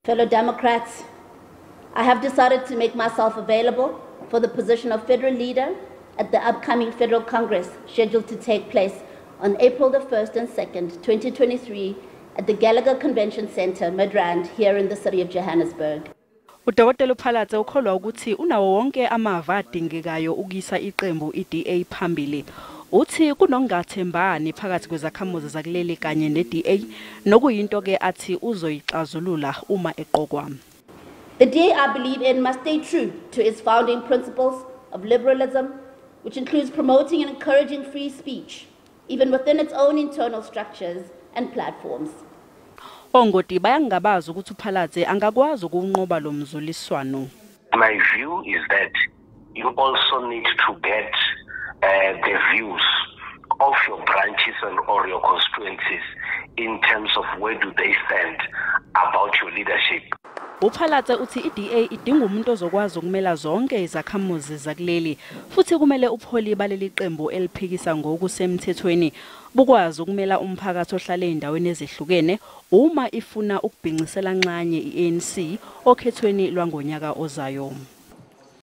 Fellow Democrats, I have decided to make myself available for the position of federal leader at the upcoming Federal Congress scheduled to take place on April the 1st and 2nd, 2023 at the Gallagher Convention Center, Midrand, here in the city of Johannesburg. Udokotela uPhalatse ukholwa ukuthi unawo wonke amava adingekayo ukuyisa iqembu iDA phambili. Uthi kunokungathembani phakathi kwezakhamuzi zakuleli kanye neDA, nokuyinto ke athi uzoyixazulula uma eqokwa. The DA I believe in must stay true to its founding principles of liberalism, which includes promoting and encouraging free speech, even within its own internal structures and platforms. Ongoti bayangabaza ukuthi uPhalatse angakwazi ukunqoba lo mzuliswano. My view is that you also need to get the views of your branches and or your constituencies in terms of where do they stand about your leadership. UPhalatse uthi iDA idinga umuntu ozokwazi ukumela zonke izakhamuzi zakuleli, futhi kumele ubuholi baleli qembu eliphikisa ngokusemthethweni bukwazi ukumela umphakathi ohlala ezindaweni ezehlukene uma ifuna ukubhincisela nxanye iANC okhethweni lwangonyaka ozayo.